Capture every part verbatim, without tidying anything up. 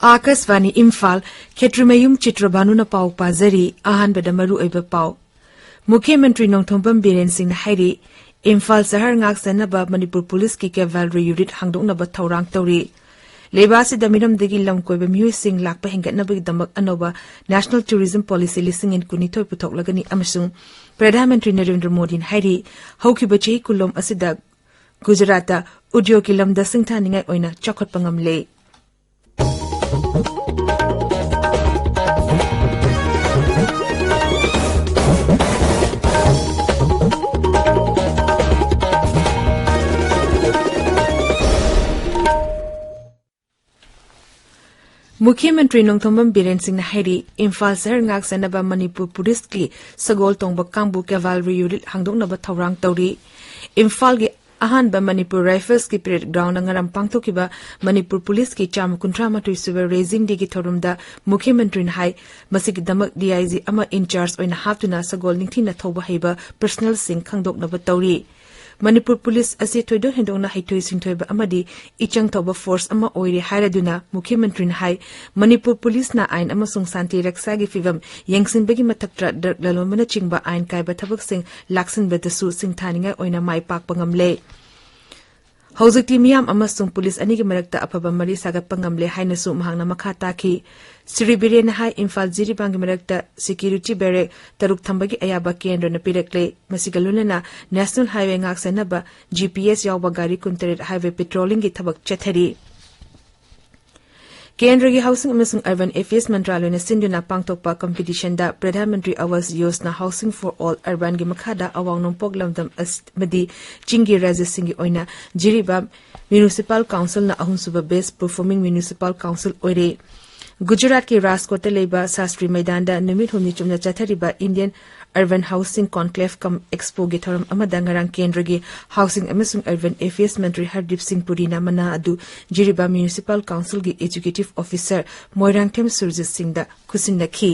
ꯑꯥꯀꯥꯁꯕꯥꯅꯤ ꯏꯝꯐꯥꯜ꯫ ꯈꯦꯇ꯭ꯔꯤꯃꯌꯨꯝ ꯆꯤꯇ꯭ꯔꯕꯥꯅꯨꯅ ꯄꯥꯎ ꯄꯥꯖꯔꯤ꯫ ꯑꯍꯥꯟꯕꯗ ꯃꯔꯨꯑꯣꯏꯕ ꯄꯥꯎ꯫ ꯃꯨꯈ꯭ꯌ ꯃꯟꯇ꯭ꯔꯤ ꯅꯣꯡꯊꯣꯝꯕꯝ ꯕꯤꯔꯦꯟ ꯁꯤꯡꯅ ꯍꯥꯏꯔꯤ, ꯏꯝꯐꯥꯜ ꯁꯍꯔ ꯉꯥꯛ ꯁꯦꯟꯅꯕ ꯃꯅꯤꯄꯨꯔ ꯄꯨꯂꯤꯁꯀꯤ cavalry unit ꯍꯥꯡꯗꯣꯛꯅꯕ ꯊꯧꯔꯥꯡ ꯇꯧꯔꯤ꯫ ꯂꯩꯕꯥꯛ ꯑꯁꯤꯗ ꯃꯤꯔꯝꯗꯒꯤ ꯂꯝ ꯀꯣꯏꯕ ꯃꯤꯑꯣꯏꯁꯤꯡ ꯂꯥꯛꯄ ꯍꯦꯟꯒꯠꯅꯕꯒꯤꯗꯃꯛ ꯑꯅꯧꯕ National Tourism Policy ꯂꯤꯁꯤꯡ ꯑꯅꯤ ꯀꯨꯟꯅꯤꯊꯣꯏ ꯄꯨꯊꯣꯛꯂꯒꯅꯤ ꯑꯃꯁꯨꯡ ꯄ꯭ꯔꯙꯥꯟ ꯃꯟꯇ꯭ꯔꯤ ꯅꯔꯦꯟꯗ꯭ꯔ ꯃꯣꯗꯤꯅ ꯍꯥꯏꯔꯤ, ꯍꯧꯈꯤꯕ ꯆꯍꯤ ꯀꯨꯟꯂꯣꯝ ꯑꯁꯤꯗ ꯒꯨꯖꯔꯥꯠꯇ ꯎꯗ꯭ꯌꯣꯒꯀꯤ ꯂꯝꯗ ꯁꯤꯡꯊꯥꯅꯤꯡꯉꯥꯏ ꯑꯣꯏꯅ ꯆꯥꯎꯈꯠꯄ ꯉꯝꯂꯦ꯫ ꯃꯨꯈ꯭ꯌ ꯃꯟꯇ꯭ꯔꯤ ꯅꯣꯡꯊꯣꯝꯕꯝ ꯕꯤꯔꯦꯟ ꯁꯤꯡꯅ ꯍꯥꯏꯔꯤ, ꯏꯝꯐꯥꯜ ꯁꯍꯔ ꯉꯥꯛ ꯁꯦꯟꯅꯕ ꯃꯅꯤꯄꯨꯔ ꯄꯨꯂꯤꯁꯀꯤ ꯁꯒꯣꯜ ꯇꯣꯡꯕ ꯀꯥꯡꯕꯨ cavalry unit ꯍꯥꯡꯗꯣꯛꯅꯕ ꯊꯧꯔꯥꯡ ꯇꯧꯔꯤ꯫ ꯏꯝꯐꯥꯜꯒꯤ ꯑꯍꯥꯟꯕ ꯃꯅꯤꯄꯨꯔ ꯔꯥꯏꯐꯜꯁꯀꯤ parade groundꯗ ꯉꯔꯥꯡ ꯄꯥꯡꯊꯣꯛꯈꯤꯕ ꯃꯅꯤꯄꯨꯔ ꯄꯨꯂꯤꯁꯀꯤ ꯆꯥꯝꯃ ꯀꯨꯟꯊ꯭ꯔꯥ ꯃꯥꯊꯣꯏ ꯁꯨꯕ raising dayꯒꯤ ꯊꯧꯔꯝꯗ ꯃꯨꯈ꯭ꯌ ꯃꯟꯇ꯭ꯔꯤꯅ ꯍꯥꯏ, ꯃꯁꯤꯒꯤꯗꯃꯛ DIG ꯑꯃ in charge ꯑꯣꯏꯅ ꯍꯥꯞꯇꯨꯅ ꯁꯒꯣꯜ ꯅꯤꯡꯊꯤꯅ ꯊꯧꯕ ꯍꯩꯕ personnelꯁꯤꯡ ꯈꯪꯗꯣꯛꯅꯕ ꯇꯧꯔꯤ꯫ ꯃꯅꯤꯄꯨꯔ ꯄꯨꯂꯤꯁ ꯑꯁꯤ ꯊꯣꯏꯗꯣꯛ ꯍꯦꯟꯗꯣꯛꯅ ꯍꯩꯊꯣꯏ ꯁꯤꯡꯊꯣꯏꯕ ꯑꯃꯗꯤ ꯏꯆꯪ ꯊꯧꯕ force ꯑꯃ ꯑꯣꯏꯔꯦ ꯍꯥꯏꯔꯗꯨꯅ ꯃꯨꯈ꯭ꯌ ꯃꯟꯇ꯭ꯔꯤꯅ ꯍꯥꯏ, ꯃꯅꯤꯄꯨꯔ ꯄꯨꯂꯤꯁꯅ ꯑꯥꯏꯟ ꯑꯃꯁꯨꯡ ꯁꯥꯟꯇꯤ ꯔꯛꯁꯥꯒꯤ ꯐꯤꯚꯝ ꯌꯦꯡꯁꯤꯟꯕꯒꯤ ꯃꯊꯛꯇ drug ꯂꯂꯣꯟꯕꯅꯆꯤꯡꯕ ꯑꯥꯏꯟ ꯀꯥꯏꯕ ꯊꯕꯛꯁꯤꯡ ꯂꯥꯛꯁꯤꯟꯕꯗꯁꯨ ꯁꯤꯡꯊꯥꯅꯤꯡꯉꯥꯏ ꯑꯣꯏꯅ ꯃꯥꯏ ꯄꯥꯛꯄ ꯉꯝꯂꯦ꯫ ꯍꯧꯖꯤꯛꯇꯤ ꯃꯤꯌꯥꯝ ꯑꯃꯁꯨꯡ ꯄꯨꯂꯤꯁ ꯑꯅꯤꯒꯤ ꯃꯔꯛꯇ ꯑꯐꯕ ꯃꯔꯤ ꯁꯥꯒꯠꯄ ꯉꯝꯂꯦ ꯍꯥꯏꯅꯁꯨ ꯃꯍꯥꯛꯅ ꯃꯈꯥ ꯇꯥꯈꯤ꯫ ꯁ꯭ꯔꯤ ꯕꯤꯔꯦꯟꯅ ꯍꯥꯏ, ꯏꯝꯐꯥꯜ ꯖꯤꯔꯤꯕꯥꯝꯒꯤ ꯃꯔꯛꯇ security barrack ꯇꯔꯨꯛ ꯊꯝꯕꯒꯤ ꯑꯌꯥꯕ ꯀꯦꯟꯗ꯭ꯔꯅ ꯄꯤꯔꯛꯂꯦ꯫ ꯃꯁꯤꯒ ꯂꯣꯏꯅꯅ National Highway ꯉꯥꯛ ꯁꯦꯟꯅꯕ GPS ꯌꯥꯎꯕ ꯒꯥꯔꯤ ꯀꯨꯟꯇꯔꯦꯠ highway patrollingꯒꯤ ꯊꯕꯛ ꯆꯠꯊꯔꯤ꯫ ꯀꯦꯟꯗ꯭ꯔꯒꯤ Housing ꯑꯃꯁꯨꯡ Urban Affairs ꯃꯟꯇ꯭ꯔꯥꯂꯣꯏꯅ ꯁꯤꯟꯗꯨꯅ ꯄꯥꯡꯊꯣꯛꯄ competitionꯗ ꯄ꯭ꯔꯙꯥꯟ ꯃꯟꯇ꯭ꯔꯤ ꯑꯋꯥꯁ ꯌꯣꯖꯅꯥ Housing for All Urbanꯒꯤ ꯃꯈꯥꯗ ꯑꯋꯥꯡ ꯅꯣꯡꯄꯣꯛ ꯂꯝꯗꯝ ꯑꯁ-, ꯑꯃꯗꯤ ꯆꯤꯡꯒꯤ ꯔꯥꯖ꯭ꯌꯁꯤꯡꯒꯤ ꯑꯣꯏꯅ ꯖꯤꯔꯤꯕꯥꯝ Municipal Councilꯅ ꯑꯍꯨꯝꯁꯨꯕ best performing municipal council ꯑꯣꯏꯔꯦ꯫ ꯒꯨꯖꯔꯥꯠꯀꯤ ꯔꯥꯖꯀꯣꯠꯇ ꯂꯩꯕ ꯁꯥꯁꯇ꯭ꯔꯤ ꯃꯩꯗꯥꯟꯗ ꯅꯨꯃꯤꯠ ꯍꯨꯝꯅꯤ ꯆꯨꯞꯅ ꯆꯠꯊꯔꯤꯕ Indian Urban Housing Conclave cum Expoꯒꯤ ꯊꯧꯔꯝ ꯑꯃꯗ ꯉꯔꯥꯡ ꯀꯦꯟꯗ꯭ꯔꯒꯤ Housing ꯑꯃꯁꯨꯡ Urban Affairs ꯃꯟꯇ꯭ꯔꯤ ꯍꯔꯗꯤꯞ ꯁꯤꯡ ꯄꯨꯔꯤꯅ ꯃꯅꯥ ꯑꯗꯨ Jiribam Municipal Councilꯒꯤ Executive Officer Moirangthem Surjit ꯁꯤꯡꯗ ꯈꯨꯠꯁꯤꯟꯅꯈꯤ꯫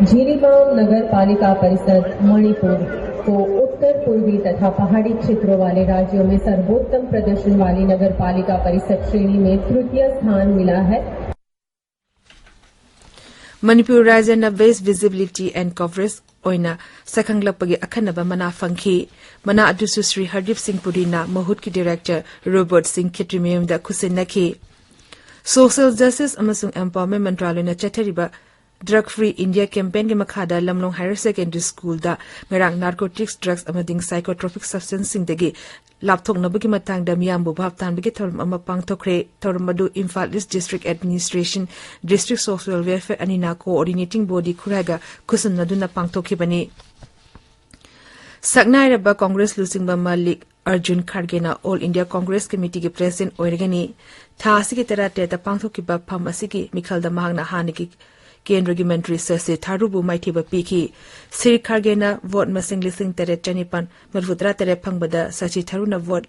जीरीबाम नगर पालिका परिषद मणिपुर को उत्तर पूर्वी तथा पहाड़ी क्षेत्रों वाले राज्यों में सर्वोत्तम प्रदर्शन वाली नगर पालिका परिषद श्रेणी में तृतीय स्थान मिला है। Manipur ꯔꯥꯖ꯭ꯌꯅ Best Visibility and Coverage ꯑꯣꯏꯅ ꯁꯛꯈꯪꯂꯛꯄꯒꯤ ꯑꯈꯟꯅꯕ ꯃꯅꯥ ꯐꯪꯈꯤ꯫ ꯃꯅꯥ ꯑꯗꯨꯁꯨ ꯁ꯭ꯔꯤ ꯍꯔꯗꯤꯞ ꯁꯤꯡ ꯄꯨꯔꯤꯅ ꯃꯍꯨꯠꯀꯤ ꯗꯤꯔꯦꯛꯇꯔ ꯔꯣꯕꯔꯠ ꯁꯤꯡ ꯈꯦꯇ꯭ꯔꯤꯃꯌꯨꯝꯗ ꯈꯨꯠꯁꯤꯟꯅꯈꯤ꯫ Social Justice ꯑꯃꯁꯨꯡ Empowerment ꯃꯟꯇ꯭ꯔꯥꯂꯌꯅ ꯆꯠꯊꯔꯤꯕ Drug Free India Campaignꯒꯤ ꯃꯈꯥꯗ ꯂꯝꯂꯣꯡ Higher Secondary Schoolꯗ ꯉꯔꯥꯡ narcotics, drugs ꯑꯃꯗꯤ psychotropic substanceꯁꯤꯡꯗꯒꯤ ꯂꯥꯞꯊꯣꯛꯅꯕꯒꯤ ꯃꯇꯥꯡꯗ ꯃꯤꯌꯥꯝꯕꯨ ꯚꯥꯞ ꯇꯥꯍꯟꯕꯒꯤ ꯊꯧꯔꯝ ꯑꯃ ꯄꯥꯡꯊꯣꯛꯈ꯭ꯔꯦ꯫ ꯊꯧꯔꯝ ꯑꯗꯨ Imphal East District Administration, District Social Welfare ꯑꯅꯤꯅ coordinating body ꯈꯨꯔꯥꯏꯒ ꯈꯨꯠꯁꯝꯅꯗꯨꯅ ꯄꯥꯡꯊꯣꯛꯈꯤꯕꯅꯤ꯫ ꯁꯛꯅꯥꯏꯔꯕ ꯀꯣꯡꯒ꯭ꯔꯦꯁ ꯂꯨꯆꯤꯡꯕ ꯃꯜꯂꯤꯛ Arjun ꯈꯥꯔꯒꯦꯅ All India Congress Committeeꯒꯤ President ꯑꯣꯏꯔꯒꯅꯤ꯫ ꯊꯥ ꯑꯁꯤꯒꯤ ꯇꯔꯥꯇꯔꯦꯠꯇ ꯄꯥꯡꯊꯣꯛꯈꯤꯕ ꯐꯝ ꯑꯁꯤꯒꯤ ꯃꯤꯈꯜꯗ ꯃꯍꯥꯛꯅ ꯍꯥꯟꯅꯒꯤ ꯀꯦꯟꯗ꯭ꯔꯒꯤ ꯃꯟꯇ꯭ꯔꯤ ꯁꯁꯤ ꯊꯥꯔꯨꯕꯨ ꯃꯥꯏꯊꯤꯕ ꯄꯤꯈꯤ꯫ ꯁ꯭ꯔꯤ ꯈꯥꯔꯒꯦꯅ vote ꯃꯁꯤꯡ ꯂꯤꯁꯤꯡ ꯇꯔꯦꯠ ꯆꯅꯤꯄꯥꯟ ꯃꯔꯤꯐꯨꯇꯔꯥ ꯇꯔꯦꯠ ꯐꯪꯕꯗ ꯁꯁꯤ ꯊꯥꯔꯨꯅ vote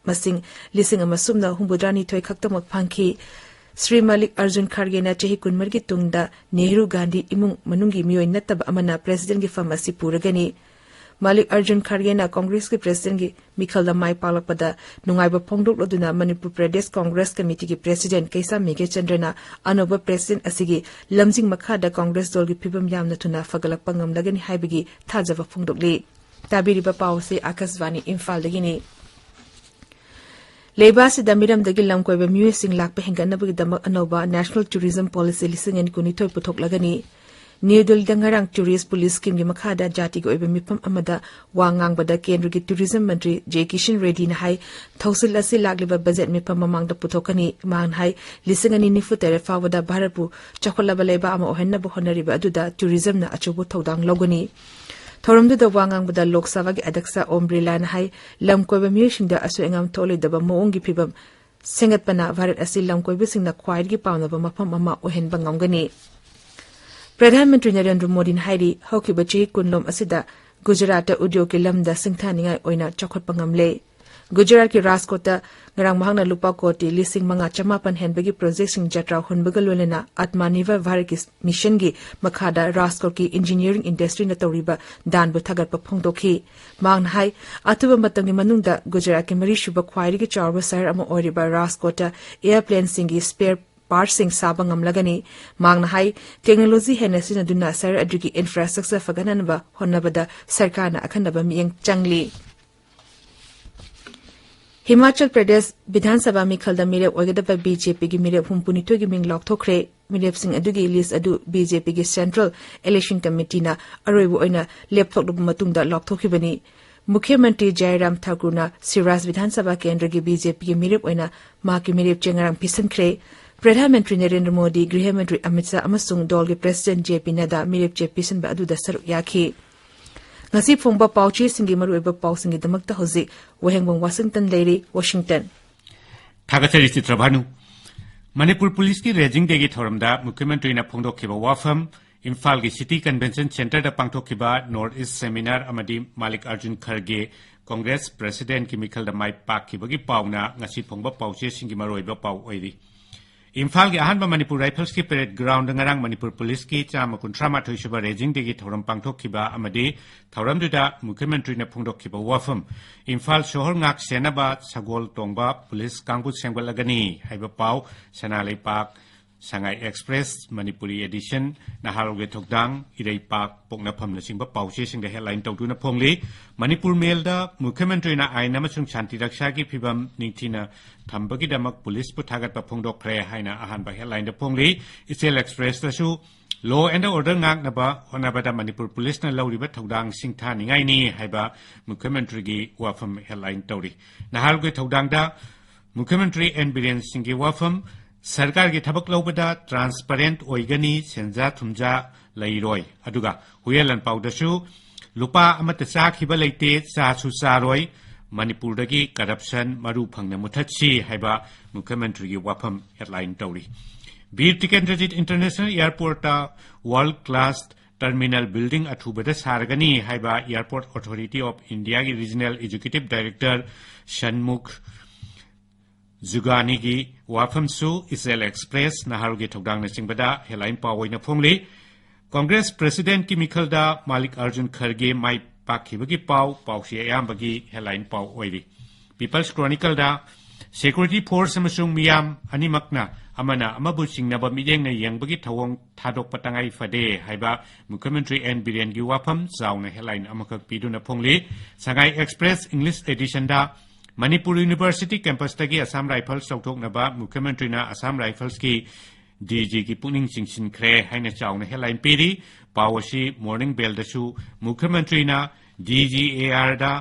ꯃꯁꯤꯡ ꯂꯤꯁꯤꯡ ꯑꯃ ꯁꯨꯞꯅ ꯍꯨꯝꯐꯨꯇꯔꯥꯅꯤꯊꯣꯏ ꯈꯛꯇꯃꯛ ꯐꯪꯈꯤ꯫ ꯁ꯭ꯔꯤ ꯃꯥꯂꯤꯛ ꯑꯔꯖꯨꯟ ꯈꯥꯔꯒꯦꯅ ꯆꯍꯤ ꯀꯨꯟꯃꯔꯤꯒꯤ ꯇꯨꯡꯗ ꯅꯦꯍꯔꯨ ꯒꯥꯟꯙꯤ ꯏꯃꯨꯡ ꯃꯅꯨꯡꯒꯤ ꯃꯤꯑꯣꯏ ꯅꯠꯇꯕ ꯑꯃꯅ Presidentꯒꯤ ꯐꯝ ꯑꯁꯤ ꯄꯨꯔꯒꯅꯤ꯫ ꯃꯥꯂꯤꯛ ꯑꯔꯖꯨꯟ ꯈꯥꯔꯒꯦꯅ ꯀꯣꯡꯒ꯭ꯔꯦꯁꯀꯤ Presidentꯒꯤ ꯃꯤꯈꯜꯗ ꯃꯥꯏ ꯄꯥꯛꯂꯛꯄꯗ ꯅꯨꯡꯉꯥꯏꯕ ꯐꯣꯡꯗꯣꯛꯂꯗꯨꯅ ꯃꯅꯤꯄꯨꯔ ꯄ꯭ꯔꯗꯦꯁ ꯀꯣꯡꯒ꯭ꯔꯦꯁ ꯀꯃꯤꯇꯤꯒꯤ President ꯀꯩꯁꯥꯝ ꯃꯦꯘꯆꯟꯗ꯭ꯔꯅ ꯑꯅꯧꯕ President ꯑꯁꯤꯒꯤ ꯂꯝꯖꯤꯡ ꯃꯈꯥꯗ ꯀꯣꯡꯒ꯭ꯔꯦꯁ ꯗꯜꯒꯤ ꯐꯤꯕꯝ ꯌꯥꯝꯅ ꯊꯨꯅ ꯐꯒꯠꯂꯛꯄ ꯉꯝꯂꯒꯅꯤ ꯍꯥꯏꯕꯒꯤ ꯊꯥꯖꯕ ꯐꯣꯡꯗꯣꯛꯂꯤ꯫ ꯇꯥꯕꯤꯔꯤꯕ ꯄꯥꯎ ꯑꯁꯤ ꯑꯥꯀꯥꯁꯕꯥꯅꯤ ꯏꯝꯐꯥꯜꯗꯒꯤꯅꯤ꯫ ꯂꯩꯕꯥꯛ ꯑꯁꯤꯗ ꯃꯤꯔꯝꯗꯒꯤ ꯂꯝ ꯀꯣꯏꯕ ꯃꯤꯑꯣꯏꯁꯤꯡ ꯂꯥꯛꯄ ꯍꯦꯟꯒꯠꯅꯕꯒꯤꯗꯃꯛ ꯑꯅꯧꯕ National Tourism Policy ꯂꯤꯁꯤꯡ ꯑꯅꯤ ꯀꯨꯟꯅꯤꯊꯣꯏ ꯄꯨꯊꯣꯛꯂꯒꯅꯤ꯫ ꯅ꯭ꯌꯨ ꯗꯤꯜꯂꯤꯗ ꯉꯔꯥꯡ Tourist Police Schemeꯒꯤ ꯃꯈꯥꯗ ꯖꯥꯇꯤꯒꯤ ꯑꯣꯏꯕ ꯃꯤꯐꯝ ꯑꯃꯗ ꯋꯥ ꯉꯥꯡꯕꯗ ꯀꯦꯟꯗ꯭ꯔꯒꯤ Tourism ꯃꯟꯇ꯭ꯔꯤ ꯖꯦ ꯀꯤꯁꯟ ꯔꯦꯗꯤꯅ ꯍꯥꯏ, ꯊꯧꯁꯤꯜ ꯑꯁꯤ ꯂꯥꯛꯂꯤꯕ budget ꯃꯤꯐꯝ ꯃꯃꯥꯡꯗ ꯄꯨꯊꯣꯛꯀꯅꯤ꯫ ꯃꯍꯥꯛꯅ ꯍꯥꯏ, ꯂꯤꯁꯤꯡ ꯑꯅꯤ ꯅꯤꯐꯨ ꯇꯔꯦꯠ ꯐꯥꯎꯕꯗ ꯚꯥꯔꯠꯄꯨ ꯆꯥꯎꯈꯠꯂꯕ ꯂꯩꯕꯥꯛ ꯑꯃ ꯑꯣꯏꯍꯟꯅꯕ ꯍꯣꯠꯅꯔꯤꯕ ꯑꯗꯨꯗ Tourismꯅ ꯑꯆꯧꯕ ꯊꯧꯗꯥꯡ ꯂꯧꯒꯅꯤ꯫ ꯊꯧꯔꯝꯗꯨꯗ ꯋꯥ ꯉꯥꯡꯕꯗ ꯂꯣꯛ ꯁꯚꯥꯒꯤ ꯑꯗ꯭ꯌꯛꯁ ꯑꯣꯝ ꯕꯤꯔꯂꯥꯅ ꯍꯥꯏ, ꯂꯝ ꯀꯣꯏꯕ ꯃꯤꯑꯣꯏꯁꯤꯡꯗ ꯑꯁꯣꯏ ꯑꯉꯥꯝ ꯊꯣꯛꯍꯜꯂꯣꯏꯗꯕ ꯃꯑꯣꯡꯒꯤ ꯐꯤꯚꯝ ꯁꯦꯝꯒꯠꯄꯅ ꯚꯥꯔꯠ ꯑꯁꯤ ꯂꯝ ꯀꯣꯏꯕꯁꯤꯡꯅ ꯈ꯭ꯋꯥꯏꯗꯒꯤ ꯄꯥꯝꯅꯕ ꯃꯐꯝ ꯑꯃ ꯑꯣꯏꯍꯟꯕ ꯉꯝꯒꯅꯤ꯫ ꯄ꯭ꯔꯙꯥꯟ ꯃꯟꯇ꯭ꯔꯤ ꯅꯔꯦꯟꯗ꯭ꯔ ꯃꯣꯗꯤꯅ ꯍꯥꯏꯔꯤ, ꯍꯧꯈꯤꯕ ꯆꯍꯤ ꯀꯨꯟꯂꯣꯝ ꯑꯁꯤꯗ ꯒꯨꯖꯔꯥꯠꯇ ꯎꯗ꯭ꯌꯣꯒꯀꯤ ꯂꯝꯗ ꯁꯤꯡꯊꯥꯅꯤꯡꯉꯥꯏ ꯑꯣꯏꯅ ꯆꯥꯎꯈꯠꯄ ꯉꯝꯂꯦ꯫ ꯒꯨꯖꯔꯥꯠꯀꯤ ꯔꯥꯖꯀꯣꯠꯇ ꯉꯔꯥꯡ ꯃꯍꯥꯛꯅ ꯂꯨꯄꯥ ꯀꯣꯇꯤ ꯂꯤꯁꯤꯡ ꯃꯉꯥ ꯆꯃꯥꯄꯟ ꯍꯦꯟꯕꯒꯤ ꯄ꯭ꯔꯣꯖꯦꯛꯁꯤꯡ ꯖꯇ꯭ꯔꯥ ꯍꯨꯟꯕꯒ ꯂꯣꯏꯅꯅ ꯑꯠꯃꯥ ꯅꯤꯔꯚꯔ ꯚꯥꯔꯠꯀꯤ ꯃꯤꯁꯟꯒꯤ ꯃꯈꯥꯗ ꯔꯥꯖꯀꯣꯠꯀꯤ ꯏꯟꯖꯤꯅꯤꯌꯔꯤꯡ ꯏꯟꯗꯁꯇ꯭ꯔꯤꯅ ꯇꯧꯔꯤꯕ ꯗꯥꯟꯕꯨ ꯊꯥꯒꯠꯄ ꯐꯣꯡꯗꯣꯛꯈꯤ꯫ ꯃꯍꯥꯛꯅ ꯍꯥꯏ, ꯑꯊꯨꯕ ꯃꯇꯝꯒꯤ ꯃꯅꯨꯡꯗ ꯒꯨꯖꯔꯥꯠꯀꯤ ꯃꯔꯤꯁꯨꯕ ꯈ꯭ꯋꯥꯏꯗꯒꯤ ꯆꯥꯎꯔꯕ ꯁꯍꯔ ꯑꯃ ꯑꯣꯏꯔꯤꯕ ꯔꯥꯖꯀꯣꯠꯇ ꯑꯦꯌꯔꯄ꯭ꯂꯦꯟꯁꯤꯡꯒꯤ ꯁ꯭ꯄꯦꯌꯔ ꯄꯥꯔꯠꯁꯤꯡ ꯁꯥꯕ ꯉꯝꯂꯒꯅꯤ꯫ ꯃꯍꯥꯛꯅ ꯍꯥꯏ, ꯇꯦꯛꯅꯣꯂꯣꯖꯤ ꯍꯦꯟꯅ ꯁꯤꯖꯤꯟꯅꯗꯨꯅ ꯁꯍꯔ ꯑꯗꯨꯒꯤ ꯏꯟꯐ꯭ꯔꯥꯁ꯭ꯇ꯭ꯔꯛꯆꯔ ꯐꯒꯠꯍꯟꯅꯕ ꯍꯣꯠꯅꯕꯗ ꯁꯔꯀꯥꯔꯅ ꯑꯈꯟꯅꯕ ꯃꯤꯠꯌꯦꯡ ꯆꯪꯂꯤ꯫ ꯍꯤꯃꯥꯆꯜ ꯄ꯭ꯔꯗꯦꯁ ꯕꯤꯙꯥꯟ ꯁꯚꯥ ꯃꯤꯈꯜꯗ ꯃꯤꯔꯦꯞ ꯑꯣꯏꯒꯗꯕ ꯕꯤ ꯖꯦ ꯄꯤꯒꯤ ꯃꯤꯔꯦꯞ ꯍꯨꯝꯐꯨꯅꯤꯊꯣꯏꯒꯤ ꯃꯤꯡ ꯂꯥꯎꯊꯣꯛꯈ꯭ꯔꯦ꯫ ꯃꯤꯔꯦꯞꯁꯤꯡ ꯑꯗꯨꯒꯤ ꯂꯤꯁ꯭ꯠ ꯑꯗꯨ ꯕꯤ ꯖꯦ ꯄꯤꯒꯤ ꯁꯦꯟꯇ꯭ꯔꯦꯜ ꯏꯂꯦꯛꯁꯟ ꯀꯃꯤꯇꯤꯅ ꯑꯔꯣꯏꯕ ꯑꯣꯏꯅ ꯂꯦꯞꯊꯣꯛꯂꯕ ꯃꯇꯨꯡꯗ ꯂꯥꯎꯊꯣꯛꯈꯤꯕꯅꯤ꯫ ꯃꯨꯈ꯭ꯌ ꯃꯟꯇ꯭ꯔꯤ ꯖꯥꯏꯔꯥꯝ ꯊꯥꯀꯨꯔꯅ ꯁꯤꯔꯥꯖ ꯕꯤꯙꯥꯟ ꯁꯚꯥ ꯀꯦꯟꯗ꯭ꯔꯒꯤ ꯕꯤ ꯖꯦ ꯄꯤꯒꯤ ꯃꯤꯔꯦꯞ ꯑꯣꯏꯅ ꯃꯍꯥꯛꯀꯤ ꯃꯤꯔꯦꯞ ꯆꯦ ꯉꯔꯥꯡ ꯄꯤꯁꯤꯟꯈ꯭ꯔꯦ꯫ ꯄ꯭ꯔꯙꯥꯟ ꯃꯟꯇ꯭ꯔꯤ ꯅꯔꯦꯟꯗ꯭ꯔ ꯃꯣꯗꯤ, ꯒ꯭ꯔꯤꯍ ꯃꯟꯇ꯭ꯔꯤ ꯑꯃꯤꯠ ꯁꯥꯍ ꯑꯃꯁꯨꯡ ꯗꯣꯜꯒꯤ ꯄ꯭ꯔꯦꯁꯤꯗꯦꯟꯠ ꯖꯦ ꯄꯤ ꯅꯗꯥ ꯃꯤꯔꯦꯞ ꯆꯦ ꯄꯤꯁꯤꯟꯕ ꯑꯗꯨꯗ ꯁꯔꯨꯛ ꯌꯥꯈꯤ꯫ ꯉꯁꯤ ꯐꯣꯡꯕ ꯄꯥꯎꯆꯦꯁꯤꯡꯒꯤ ꯃꯔꯨꯑꯣꯏꯕ ꯄꯥꯎꯁꯤꯡꯒꯤꯗꯃꯛꯇ ꯍꯧꯖꯤꯛ ꯋꯥꯍꯦꯡꯕꯝ ꯋꯥꯁꯤꯡꯇꯟ ꯂꯩꯔꯤ, ꯋꯥꯁꯤꯡꯇꯟ꯫ ꯊꯥꯒꯠꯆꯔꯤ ꯆꯤꯇ꯭ꯔꯚꯥꯅꯨ꯫ ꯃꯅꯤꯄꯨꯔ ꯄꯨꯂꯤꯁꯀꯤ ꯔꯦꯖꯤꯡ ꯗꯦꯒꯤ ꯊꯧꯔꯝꯗ ꯃꯨꯈ꯭ꯌ ꯃꯟꯇ꯭ꯔꯤꯅ ꯐꯣꯡꯗꯣꯛꯈꯤꯕ ꯋꯥꯐꯝ, ꯏꯝꯐꯥꯜꯒꯤ ꯁꯤꯇꯤ ꯀꯟꯚꯦꯟꯁꯟ ꯁꯦꯟꯇꯔꯗ ꯄꯥꯡꯊꯣꯛꯈꯤꯕ ꯅꯣꯔꯠ ꯏꯁ ꯁꯦꯃꯤꯅꯥꯔ ꯑꯃꯗꯤ ꯃꯥꯂꯤꯛ ꯑꯔꯖꯨꯟ ꯈꯔꯒꯦ ꯀꯣꯡꯒ꯭ꯔꯦꯁ ꯄ꯭ꯔꯦꯁꯤꯗꯦꯟꯠꯀꯤ ꯃꯤꯈꯜꯗ ꯃꯥꯏ ꯄꯥꯛꯈꯤꯕꯒꯤ ꯄꯥꯎꯅ ꯉꯁꯤ ꯐꯣꯡꯕ ꯄꯥꯎꯆꯦꯁꯤꯡꯒꯤ ꯃꯔꯨꯑꯣꯏꯕ ꯄꯥꯎ ꯑꯣꯏꯔꯤ꯫ ꯏꯝꯐꯥꯜꯒꯤ ꯑꯍꯥꯟꯕ ꯃꯅꯤꯄꯨꯔ ꯔꯥꯏꯐꯜꯁꯀꯤ ꯄꯦꯔꯦꯗ ꯒ꯭ꯔꯥꯎꯟꯗ ꯉꯔꯥꯡ ꯃꯅꯤꯄꯨꯔ ꯄꯨꯂꯤꯁꯀꯤ ꯆꯥꯝꯃ ꯀꯨꯟꯊ꯭ꯔꯥ ꯃꯥꯊꯣꯏ ꯁꯨꯕ ꯔꯦꯖꯤꯡ ꯗꯦꯒꯤ ꯊꯧꯔꯝ ꯄꯥꯡꯊꯣꯛꯈꯤꯕ ꯑꯃꯗꯤ ꯊꯧꯔꯝꯗꯨꯗ ꯃꯨꯈ꯭ꯌ ꯃꯟꯇ꯭ꯔꯤꯅ ꯐꯣꯡꯗꯣꯛꯈꯤꯕ ꯋꯥꯐꯝ, ꯏꯝꯐꯥꯜ ꯁꯣꯍꯣꯔ ꯉꯥꯛ ꯁꯦꯟꯅꯕ ꯁꯒꯣꯜ ꯇꯣꯡꯕ ꯄꯨꯂꯤꯁ ꯀꯥꯡꯕꯨ ꯁꯦꯝꯒꯠꯂꯒꯅꯤ ꯍꯥꯏꯕ ꯄꯥꯎ, ꯁꯅꯥ ꯂꯩꯄꯥꯛ, ꯁꯉꯥꯏ ꯑꯦꯛꯁꯄ꯭ꯔꯦꯁ, ꯃꯅꯤꯄꯨꯔꯤ ꯑꯦꯗꯤꯁꯟ, ꯅꯍꯥꯔꯣꯜꯒꯤ ꯊꯧꯗꯥꯡ, ꯏꯔꯩꯄꯥꯛ, ꯄꯣꯛꯅꯐꯝꯅꯆꯤꯡꯕ ꯄꯥꯎꯆꯦꯁꯤꯡꯗ ꯍꯦꯗꯂꯥꯏꯟ ꯇꯧꯗꯨꯅ ꯐꯣꯡꯂꯤ꯫ ꯃꯅꯤꯄꯨꯔ ꯃꯦꯜꯗ ꯃꯨꯈ꯭ꯌ ꯃꯟꯇ꯭ꯔꯤꯅ ꯑꯥꯏꯟ ꯑꯃꯁꯨꯡ ꯁꯥꯟꯇꯤ ꯔꯛꯁꯥꯒꯤ ꯐꯤꯕꯝ ꯅꯤꯡꯊꯤꯅ ꯊꯝꯕꯒꯤꯗꯃꯛ ꯄꯨꯂꯤꯁꯄꯨ ꯊꯥꯒꯠꯄ ꯐꯣꯡꯗꯣꯛꯈ꯭ꯔꯦ ꯍꯥꯏꯅ ꯑꯍꯥꯟꯕ ꯍꯦꯗꯂꯥꯏꯟꯗ ꯐꯣꯡꯂꯤ꯫ ꯏꯆꯦꯜ ꯑꯦꯛꯁꯄ꯭ꯔꯦꯁꯇꯁꯨ law and order ꯉꯥꯛꯅꯕ ꯍꯣꯠꯅꯕꯗ ꯃꯅꯤꯄꯨꯔ ꯄꯨꯂꯤꯁꯅ ꯂꯧꯔꯤꯕ ꯊꯧꯗꯥꯡ ꯁꯤꯡꯊꯥꯅꯤꯡꯉꯥꯏꯅꯤ ꯍꯥꯏꯕ ꯃꯨꯈ꯭ꯌ ꯃꯟꯇ꯭ꯔꯤꯒꯤ ꯋꯥꯐꯝ ꯍꯦꯗꯂꯥꯏꯟ ꯇꯧꯔꯤ꯫ ꯅꯍꯥꯔꯣꯜꯒꯤ ꯊꯧꯗꯥꯡꯗ ꯃꯨꯈ꯭ꯌ ꯃꯟꯇ꯭ꯔꯤ ꯑꯦꯟ ꯕꯤꯔꯦꯟ ꯁꯤꯡꯒꯤ ꯋꯥꯐꯝ, ꯁꯔꯀꯥꯔꯒꯤ ꯊꯕꯛ ꯂꯧꯕꯗ ꯇ꯭ꯔꯥꯟꯁꯄꯔꯦꯟꯠ ꯑꯣꯏꯒꯅꯤ, ꯁꯦꯟꯖꯥ ꯊꯨꯝꯖꯥ ꯂꯩꯔꯣꯏ꯫ ꯑꯗꯨꯒ ꯍꯨꯏꯌꯦꯟ ꯂꯥꯟꯄꯥꯎꯗꯁꯨ ꯂꯨꯄꯥ ꯑꯃꯠꯇ ꯆꯥꯈꯤꯕ ꯂꯩꯇꯦ, ꯆꯥꯁꯨ ꯆꯥꯔꯣꯏ, ꯃꯅꯤꯄꯨꯔꯗꯒꯤ corruption ꯃꯔꯨ ꯐꯪꯅ ꯃꯨꯊꯠꯁꯤ ꯍꯥꯏꯕ ꯃꯨꯈ꯭ꯌ ꯃꯟꯇ꯭ꯔꯤꯒꯤ ꯋꯥꯐꯝ headline ꯇꯧꯔꯤ꯫ Bir Tikendrajit International Airportꯇ world class terminal building ꯑꯊꯨꯕꯗ ꯁꯥꯔꯒꯅꯤ ꯍꯥꯏꯕ Airport Authority of Indiaꯒꯤ Regional Executive Director ꯁꯟꯃꯨꯈ ꯖꯨꯒꯥꯅꯤꯒꯤ ꯋꯥꯐꯝꯁꯨ Israel Express, ꯅꯍꯥꯔꯣꯜꯒꯤ ꯊꯧꯗꯥꯡꯅꯆꯤꯡꯕꯗ headline ꯄꯥꯎ ꯑꯣꯏꯅ ꯐꯣꯡꯂꯤ꯫ Congress Presidentꯀꯤ ꯃꯤꯈꯜꯗ ꯃꯥꯂꯤꯛ ꯑꯔꯖꯨꯟ ꯈꯔꯒꯦ ꯃꯥꯏ ꯄꯥꯛꯈꯤꯕꯒꯤ ꯄꯥꯎ, ꯄꯥꯎꯁꯤ ꯑꯌꯥꯝꯕꯒꯤ headline ꯄꯥꯎ ꯑꯣꯏꯔꯤ꯫ People's Chronicleꯗ security force ꯑꯃꯁꯨꯡ ꯃꯤꯌꯥꯝ ꯑꯅꯤꯃꯛꯅ ꯑꯃꯅ ꯑꯃꯕꯨ ꯆꯤꯡꯅꯕ ꯃꯤꯠꯌꯦꯡꯅ ꯌꯦꯡꯕꯒꯤ ꯊꯧꯑꯣꯡ ꯊꯥꯗꯣꯛꯄ ꯇꯉꯥꯏ ꯐꯗꯦ ꯍꯥꯏꯕ ꯃꯨꯈ꯭ꯌ ꯃꯟꯇ꯭ꯔꯤ ꯑꯦꯟ ꯕꯤꯔꯦꯟꯒꯤ ꯋꯥꯐꯝ ꯆꯥꯎꯅ headline ꯑꯃꯈꯛ ꯄꯤꯗꯨꯅ ꯐꯣꯡꯂꯤ꯫ Sangai Express English Editionꯗ Manipur University campusꯇꯒꯤ Assam Rifles ꯂꯧꯊꯣꯛꯅꯕ ꯃꯨꯈ꯭ꯌ ꯃꯟꯇ꯭ꯔꯤꯅ Assam Riflesꯀꯤ DGꯒꯤ ꯄꯨꯛꯅꯤꯡ ꯆꯤꯡꯁꯤꯟꯈ꯭ꯔꯦ ꯍꯥꯏꯅ ꯆꯥꯎꯅ headline ꯄꯤꯔꯤ꯫ ꯄꯥꯎ ꯑꯁꯤ Morning Bellꯗꯁꯨ ꯃꯨꯈ꯭ꯌ ꯃꯟꯇ꯭ꯔꯤꯅ DGARꯗ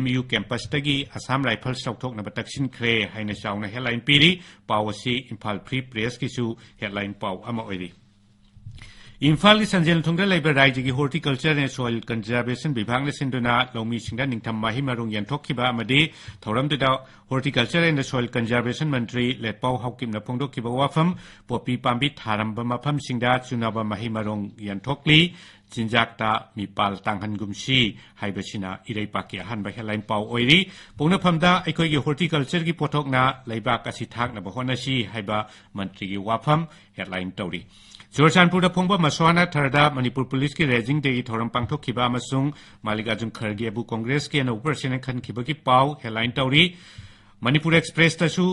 MU campusꯇꯒꯤ Assam Rifles ꯂꯧꯊꯣꯛꯅꯕ ꯇꯛꯁꯤꯟꯈ꯭ꯔꯦ ꯍꯥꯏꯅ ꯆꯥꯎꯅ headline ꯄꯤꯔꯤ꯫ ꯄꯥꯎ ꯑꯁꯤ Imphal Free Pressꯀꯤꯁꯨ headline ꯄꯥꯎ ꯑꯃ ꯑꯣꯏꯔꯤ꯫ ꯏꯝꯐꯥꯜꯒꯤ ꯁꯟꯖꯦꯟꯊꯣꯡꯗ ꯂꯩꯕ ꯔꯥꯏꯖ꯭ꯌꯒꯤ Horticulture and Soil Conservation ꯕꯤꯚꯥꯒꯅ ꯁꯤꯟꯗꯨꯅ ꯂꯧꯃꯤꯁꯤꯡꯗ ꯅꯤꯡꯊꯝ ꯃꯍꯩ ꯃꯔꯣꯡ ꯌꯦꯟꯊꯣꯛꯈꯤꯕ ꯑꯃꯗꯤ ꯊꯧꯔꯝꯗꯨꯗ Horticulture and Soil Conservation ꯃꯟꯇ꯭ꯔꯤ ꯂꯦꯠꯄꯥꯎ ꯍꯥꯎꯀꯤꯞꯅ ꯐꯣꯡꯗꯣꯛꯈꯤꯕ ꯋꯥꯐꯝ, ꯄꯣꯄꯤ ꯄꯥꯝꯕꯤ ꯊꯥꯔꯝꯕ ꯃꯐꯝꯁꯤꯡꯗ ꯆꯨꯅꯕ ꯃꯍꯩ ꯃꯔꯣꯡ ꯌꯦꯟꯊꯣꯛꯂꯤ, ꯆꯤꯟꯖꯥꯛꯇ ꯃꯤꯄꯥꯜ ꯇꯥꯡꯍꯟꯒꯨꯝꯁꯤ ꯍꯥꯏꯕꯁꯤꯅ ꯏꯔꯩꯄꯥꯛꯀꯤ ꯑꯍꯥꯟꯕ headline ꯄꯥꯎ ꯑꯣꯏꯔꯤ꯫ ꯄꯣꯛꯅꯐꯝꯗ ꯑꯩꯈꯣꯏꯒꯤ Horticultureꯒꯤ ꯄꯣꯠꯊꯣꯛꯅ ꯂꯩꯕꯥꯛ ꯑꯁꯤ ꯊꯥꯛꯅꯕ ꯍꯣꯠꯅꯁꯤ ꯍꯥꯏꯕ ꯃꯟꯇ꯭ꯔꯤꯒꯤ ꯋꯥꯐꯝ headline ꯇꯧꯔꯤ꯫ ꯆꯨꯔꯆꯥꯟꯄꯨꯔꯗ ꯐꯣꯡꯕ ꯃꯁ꯭ꯋꯥꯅꯥ ꯊꯔꯗ ꯃꯅꯤꯄꯨꯔ ꯄꯨꯂꯤꯁꯀꯤ Raising Dayꯒꯤ ꯊꯧꯔꯝ ꯄꯥꯡꯊꯣꯛꯈꯤꯕ ꯑꯃꯁꯨꯡ ꯃꯥꯂꯤꯛ ꯑꯔꯖꯨꯟ ꯈꯔꯒꯦꯕꯨ Congressꯀꯤ ꯑꯅꯧꯕ President ꯈꯟꯈꯤꯕꯒꯤ ꯄꯥꯎ headline ꯇꯧꯔꯤ꯫ ꯃꯅꯤꯄꯨꯔ Expressꯇꯁꯨ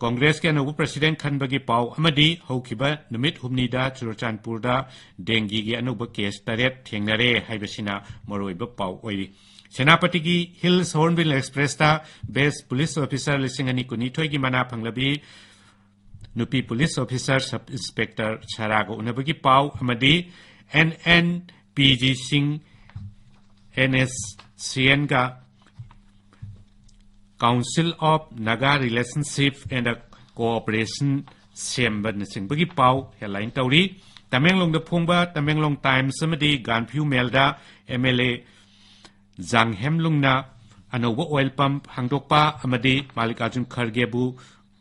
Congressꯀꯤ ꯑꯅꯧꯕ President ꯈꯟꯕꯒꯤ ꯄꯥꯎ ꯑꯃꯗꯤ ꯍꯧꯈꯤꯕ ꯅꯨꯃꯤꯠ ꯍꯨꯝꯅꯤꯗ ꯆꯨꯔꯆꯥꯟꯄꯨꯔꯗ dengueꯒꯤ ꯑꯅꯧꯕ case ꯇꯔꯦꯠ ꯊꯦꯡꯅꯔꯦ ꯍꯥꯏꯕꯁꯤꯅ ꯃꯔꯨꯑꯣꯏꯕ ꯄꯥꯎ ꯑꯣꯏꯔꯤ꯫ ꯁꯦꯅꯥꯄꯇꯤꯒꯤ Hills Hornbill Expressꯇ Best Police Officer ꯂꯤꯁꯤꯡ ꯑꯅꯤ ꯀꯨꯟꯅꯤꯊꯣꯏꯒꯤ ꯃꯅꯥ ꯐꯪꯂꯕꯤ ꯅꯨꯄꯤ police officer Sub Inspector ꯁꯔꯥꯒ ꯎꯅꯕꯒꯤ ꯄꯥꯎ ꯑꯃꯗꯤ NNPGꯁꯤꯡ NSCNꯒ Council of Naga Relationship and Cooperation ꯁꯦꯝꯕꯅꯆꯤꯡꯕꯒꯤ ꯄꯥꯎ headline ꯇꯧꯔꯤ꯫ ꯇꯃꯦꯡꯂꯣꯡꯗ ꯐꯣꯡꯕ Tamenglong Times ꯑꯃꯗꯤ Gaanphiu Mailꯗ MLA ꯖꯥꯡꯍꯦꯝꯂꯨꯡꯅ ꯑꯅꯧꯕ ꯑꯣꯏꯜ ꯄꯝꯞ ꯍꯥꯡꯗꯣꯛꯄ ꯑꯃꯗꯤ ꯃꯥꯜꯂꯤꯀꯥꯔꯖꯨꯟ ꯈꯔꯒꯦꯕꯨ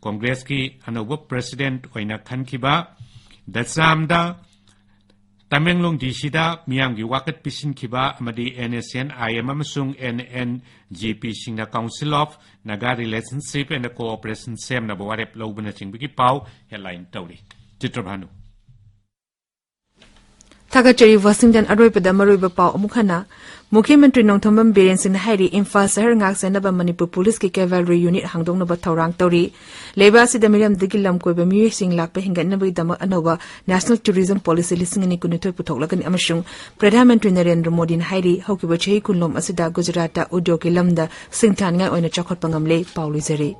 ꯀꯣꯡꯒ꯭ꯔꯦꯁꯀꯤ ꯑꯅꯧꯕ ꯄ꯭ꯔꯦꯁꯤꯗꯦꯟꯠ ꯑꯣꯏꯅ ꯈꯟꯈꯤꯕ, ꯗꯁꯥꯝꯗ ꯇꯃꯦꯡꯂꯣꯡ ꯗꯤ ꯁꯤꯗ ꯃꯤꯌꯥꯝꯒꯤ ꯋꯥꯀꯠ ꯄꯤꯁꯤꯟꯈꯤꯕ ꯑꯃꯗꯤ NSCN-IM ꯑꯃꯁꯨꯡ NNGPꯁꯤꯡꯅ Council of Naga Relationship and Cooperation ꯁꯦꯝꯅꯕ ꯋꯥꯔꯦꯞ ꯂꯧꯕꯅꯆꯤꯡꯕꯒꯤ ꯄꯥꯎ headline ꯇꯧꯔꯤ꯫ ꯆꯤꯇ꯭ꯔꯚꯥꯅꯨ꯫ ꯊꯥꯒꯠꯆꯔꯤ ꯋꯥꯁꯤꯡꯇꯟ꯫ ꯑꯔꯣꯏꯕꯗ ꯃꯔꯨꯑꯣꯏꯕ ꯄꯥꯎ ꯑꯃꯨꯛ ꯍꯟꯅ꯫ ꯃꯨꯈ꯭ꯌ ꯃꯟꯇ꯭ꯔꯤ ꯅꯣꯡꯊꯣꯝꯕꯝ ꯕꯤꯔꯦꯟ ꯁꯤꯡꯅ ꯍꯥꯏꯔꯤ, ꯏꯝꯐꯥꯜ ꯁꯍꯔ ꯉꯥꯛ ꯁꯦꯟꯅꯕ ꯃꯅꯤꯄꯨꯔ ꯄꯨꯂꯤꯁꯀꯤ cavalry unit ꯍꯥꯡꯗꯣꯛꯅꯕ ꯊꯧꯔꯥꯡ ꯇꯧꯔꯤ꯫ ꯂꯩꯕꯥꯛ ꯑꯁꯤꯗ ꯃꯤꯔꯝꯗꯒꯤ ꯂꯝ ꯀꯣꯏꯕ ꯃꯤꯑꯣꯏꯁꯤꯡ ꯂꯥꯛꯄ ꯍꯦꯟꯒꯠꯅꯕꯒꯤꯗꯃꯛ ꯑꯅꯧꯕ National Tourism Policy ꯂꯤꯁꯤꯡ ꯑꯅꯤ ꯀꯨꯟꯅꯤꯊꯣꯏ ꯄꯨꯊꯣꯛꯂꯒꯅꯤ ꯑꯃꯁꯨꯡ ꯄ꯭ꯔꯙꯥꯟ ꯃꯟꯇ꯭ꯔꯤ ꯅꯔꯦꯟꯗ꯭ꯔ ꯃꯣꯗꯤꯅ ꯍꯥꯏꯔꯤ, ꯍꯧꯈꯤꯕ ꯆꯍꯤ ꯀꯨꯟꯂꯣꯝ ꯑꯁꯤꯗ ꯒꯨꯖꯔꯥꯠꯇ ꯎꯗ꯭ꯌꯣꯒꯒꯤ ꯂꯝꯗ ꯁꯤꯡꯊꯥꯅꯤꯡꯉꯥꯏ ꯑꯣꯏꯅ ꯆꯥꯎꯈꯠꯄ ꯉꯝꯂꯦ꯫ ꯄꯥꯎ ꯂꯣꯏꯖꯔꯦ꯫